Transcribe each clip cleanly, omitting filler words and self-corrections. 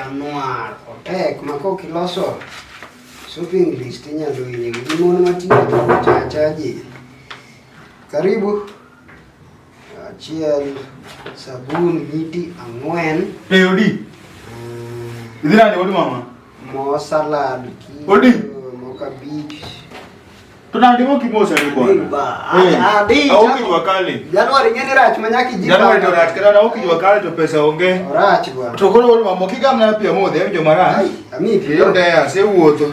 Januar otek ma kok iloso shopping list inyalo hinyi gi mon matinde to chacha ji. Karibu. Achiel, sabun miti ang'wen. Eh, odi. Idhi nade od mama? Mo salad kilo Odi. moko abich. To nade mok imosa ni bwana? Ba, Eh, adhi, aoki chako. jua kali. Januari ng'eni rach ma nyaka iji Januari to rach kata aoki jua kali to pesa onge. Orach bwana. To koro od mama ok igamna pi amodhi awinjo marach. Ai, amiyi pi. Eh, odeya, asewuotho.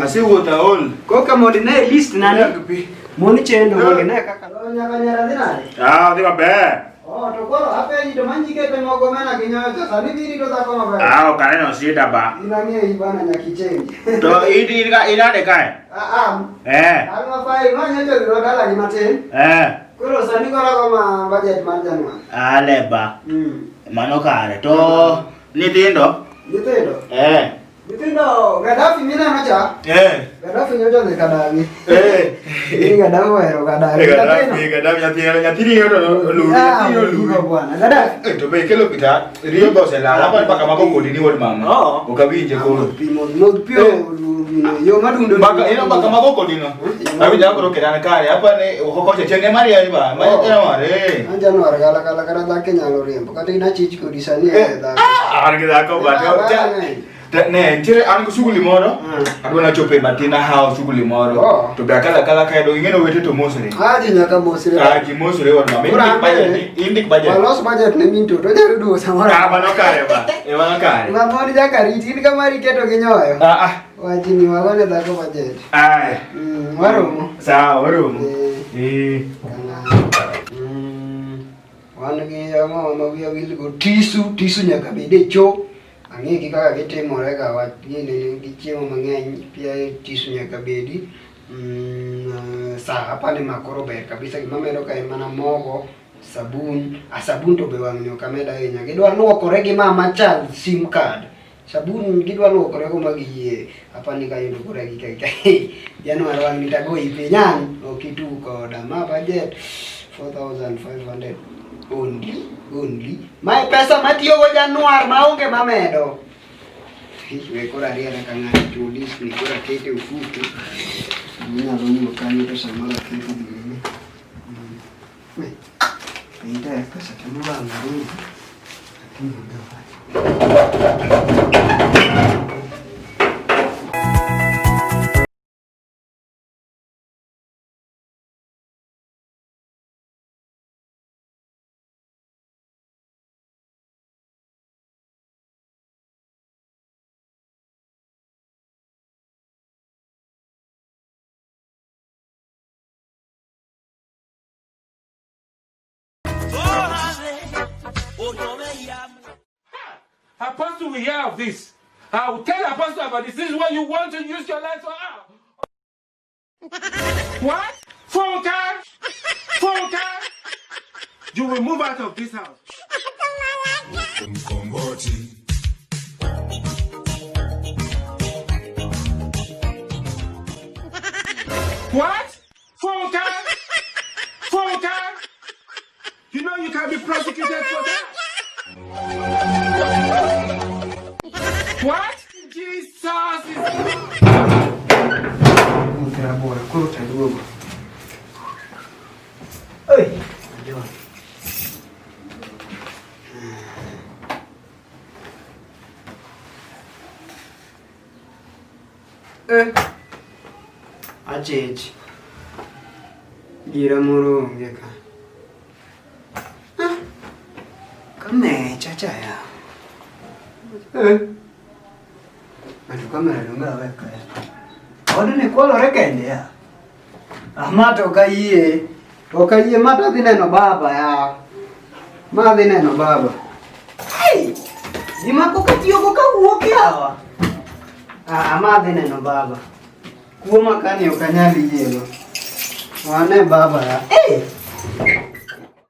Asewuotho aol. Koka mondo ine list nani. Dak pi. Mon chendo mondo ine kaka. Nyaka nyara dhi nade? Ah, dhi maber. Oh, to koro apenji to manji kete mogo mena gi nyoyo cha sani biri to dhako maber. Ah, ok aneno shida ba. In ang'eyi bana nyaka ichenji. To in in ka inade kae? Ah, ah. Eh. An mafai ma nyocha dhi dala gi matin. Eh. Koro sani koro ago ma budget mar Januar. Ale ba. Mano kare. To nyithindo? Nyithindo? Eh. Nyithindo, Gaddafi mineno cha? Eh. Gaddafi nyocha odhi Kadawi. Eh. Ni Gaddafi ohero Kadawi. Eh, Gaddafi, Gaddafi, nyathi nyathini to oluwi, Ah, nyathini oluwi. bwana. Gaddafi. Eh, to be ikelo pita, riyo be oselal, apa ni paka mako kodi ni wuod mama. Oo. Ok awinje koro. Pi modh modh pi yo madundo. Mbaka, ino mbaka mako kodi no. Awinjo koro kedan kare, apa ni kokocha chieng' ema rieny ba, ma Oh. Januar, eh. An Januar gala gala kata dhako inyalo riembo kata in achich kodi sani e dhako. Ah, an gi dhako ba, to- Ah, ta- ta- ne, nitiere an gi shughuli moro, adwa nachopo e matin ahawo shughuli moro, Oh. to be akalo akala kae dong' ing'e ni owete to mosre. Ah, ji nyaka mosre. Ah, ji mosre wuod mama, Koro indik an budget, bende- indik budget. Walos budget ne min to to onyalo duogo samoro. Ah, mano kare ba, eh, mano kare. Ma mon nyaka rit in kama iketo gi nyoyo. Ah, ah. Wachni wagone dhako budget. Ai. Waromo. Sawa, waromo. Eh. Eh. Wan gi ang'o ma wiya wil go tisu, tisu nyaka bed e cho. Ang'e gi kaka gitimore ga wach gini gi chiemo mang'eny pia tisu nyaka bedi. Sa apani ma koro ber kabisa gima medo ka en mana mogo, sabun, a sabun to be wang'ni ok amed ahinya. Gidwa luokore gi mama cha sim card. Sabun gidwa luokore go ma giyie. Apani kayudo koro gi ka Januar wang'ni tagoyi piny ang' ok itug koda. Ma budget 4500 only only. Mae pesa matiyogo Januar maonge mamedo. We koro ariera ka ng'ato chiwo list ni koro akete ofuku. Inyalo wuok kanyo to samoro aketo gini. We, piny tek pesa temo lal ahinya. Lakini onge wach. Apostle will hear of this. I will tell Apostle about this. This is what you want to use your life for. Ah. What? Phone call? Phone call? You will move out of this house. Mkomboti. What? Phone call? Phone call? You know you can be prosecuted for that. What? Jesus is. Raboro koro taduogo. Oi, John. Eh. Achich. Gira moro onge ka. Ah. Kamecha cha ya. Eh. Ng'ato kamera donge awe ka. Odni kwalore kende ya. Ah, ma to ok ayie. Ok ayie ma to adhi neno baba ya. Ma adhi neno baba. Ai! Gima koka tiyogo kawuok yawa. Ah, ma adhi neno baba. Kuo makani ok anyal yiego. Wane baba ya. Eh!